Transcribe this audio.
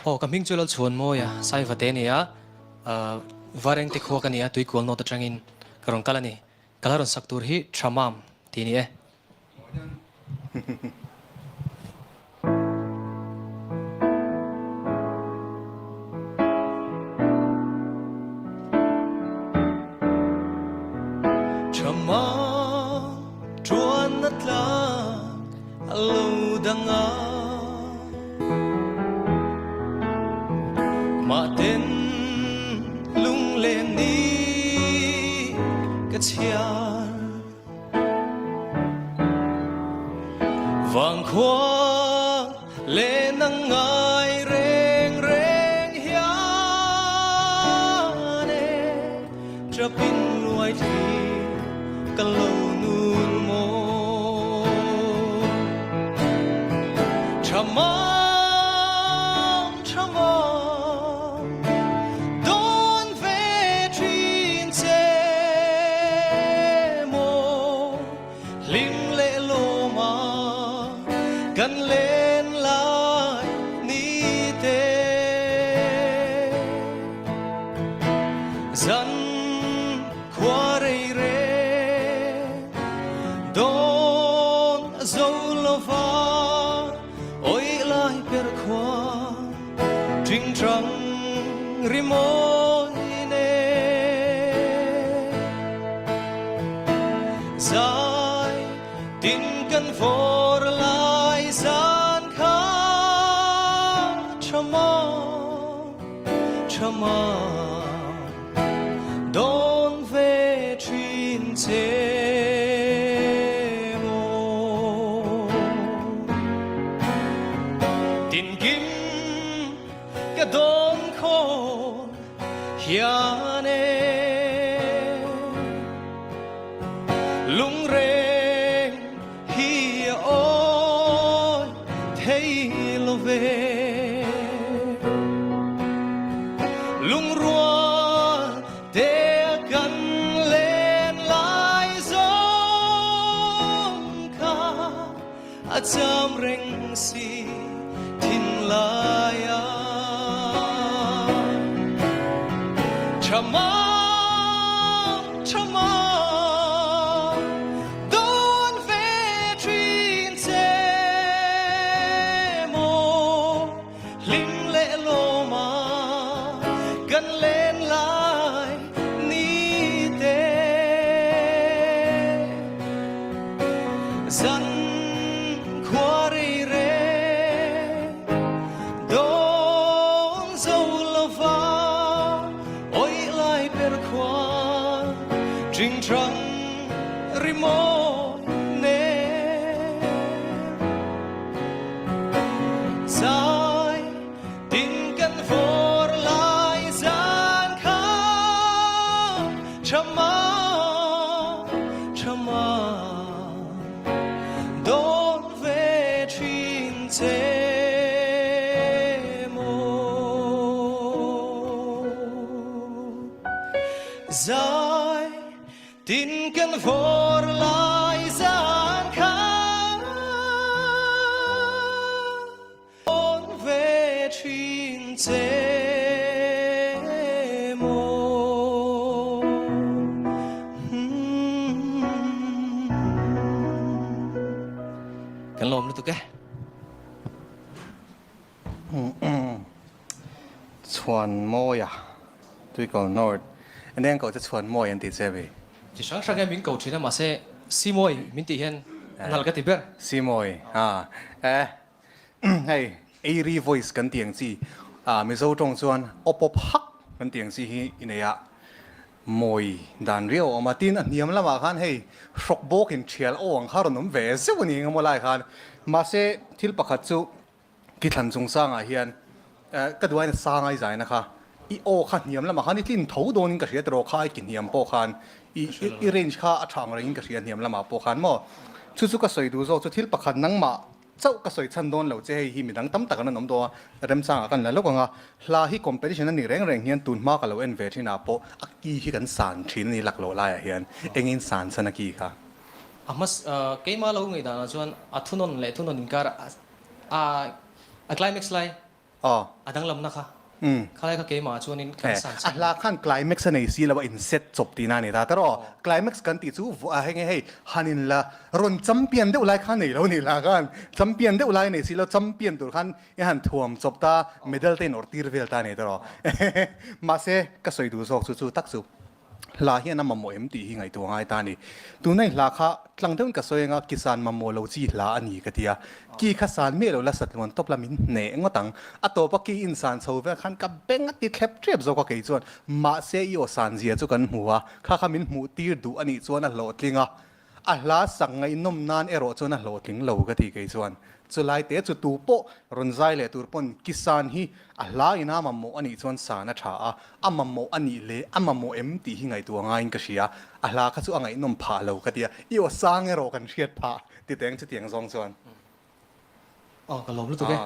Aw, ka hming chu Lalchhuanmawia Saivate a ni a, Varengte khua ka ni a, Tuikual North atangin ka rawn kal a ni. Ka la rawn sak tur hi Thamam tih a ni e. Thamam tuan a tlak a lo dang a. Mahten lunglen ni ka chhiar Vangkhua le nang ngai reng reng hian e Trapin luai thli ka lo nun maw Thamam, thamam, dawn ve thin che maw Hlim leh lawma kan len lai ni te Zan khua rei re dawn a zo lova oi lai per khua ṭingṭang rimawi nen zai tin kan vawr lai zan kha ṭha maw ṭha maw Dawn ve ṭhin che maw? Tinkim ka dawn khawn hian e Lungreng hi a awi thei lo ve. Lungrual te kan len lai zawng kha a cham reng si thinlai ah. Thamam, thamam, dawn ve thin che maw Hlim leh lawma kan len lai ni te Zan khua rei re dawn zo lova oi lai per khua ṭingṭang rimawi nen Zai tin kan vawr lai zan kha ṭhama ṭhama dawn ve ṭhin che maw Zai tin kan vawr lai zan kha dawn ve ṭhin che maw Kan lawm lutuk e. Chhuanmawia, Tuikawl North, Eng eng ko che Chhuanmawi an tih che ve? Chi hrang hrang hian min ko thin a, mahse Simawi min tih hian a nal ka ti ber. Simawi, a e, hei Airy voice kan tih ang chi, a Mizo tawng chuan aw pawp hak kan tih ang chi hi i nei a, mawi dan riau a awm a, tin a hniam lamah khan hei hrawk bawkin thial aw ang kha rawn awm ve zeuh a ni engemaw lai khan, mahse thil pakhat chu Ki thlan chung sangah hian ka duain a sang a i zaina kha i aw kha hniam lamah khan i tlin tho dawnin ka hria tiraw kha i ki hniam pawh khan i i range kha a tha ang rengin ka hria hniam lamah pawh khan maw chu chu ka sawi duh zawk chu thil pakhat nangmah chauh ka sawi chhan dawn lo che hei hi midang tam tak an an awm dawn a remchangah kan la lawk ang a hla hi competition a nih reng reng hian tun hma ka lo en ve thinah pawh a ki hi kan san thin a ni laklawh laiah hian engin san chhan a ki kha. A hmas keimah lo ngaihdanah chuan a thunawn leh thunawn inkar a a climax lai. Aw. A danglamna kha. Khalai kha keimah ah chuanin kan san A hla khan climax a nei si lo a in set chawp tihna a ni ta tawh. Climax kan tih chu hei nge hei han in la rawn champion deuh lai kha nei lo ni la khan champion deuh lai nei si lo champion tur khan i han thuam chawp ta medal te in awrh tir vel ta a ni tawh. Mahse ka sawi duh zawk chu chu tak chu. Hla hian a mamawh em tih hi ngaihtuah ngai ta a ni. Tunai hla kha tlang deuhin ka sawi anga kisan mamawh lo chi hla a ni ka ti a. Ki kha san miah lo la satluan tawp la min hneh ngawt ang. A tawpa ki insan chho vel khan ka beng a ti thlep tep zawk a kei chuan mahse i aw san zia chu kan hmu a, kha kha min hmuh tir duh a nih chuan a hlawhtling a. A hla sak ngaihnawm nan erawh chuan a hlawhtling lo ka ti kei chuan. Chulai te chu tu pawh rawn zai leh tur pawn Kisan hi a hla in a mamawh a nih chuan san a tha a, a mamawh a nih leh a mamawh em tih hi ngaihtuah ngaiin ka hria. A hla kha chu a ngaihnawm phah lo ka ti a, i aw sang erawh kan hriat phah ti teng chutiang zawng chuan. Aw ka lawm lutuk e.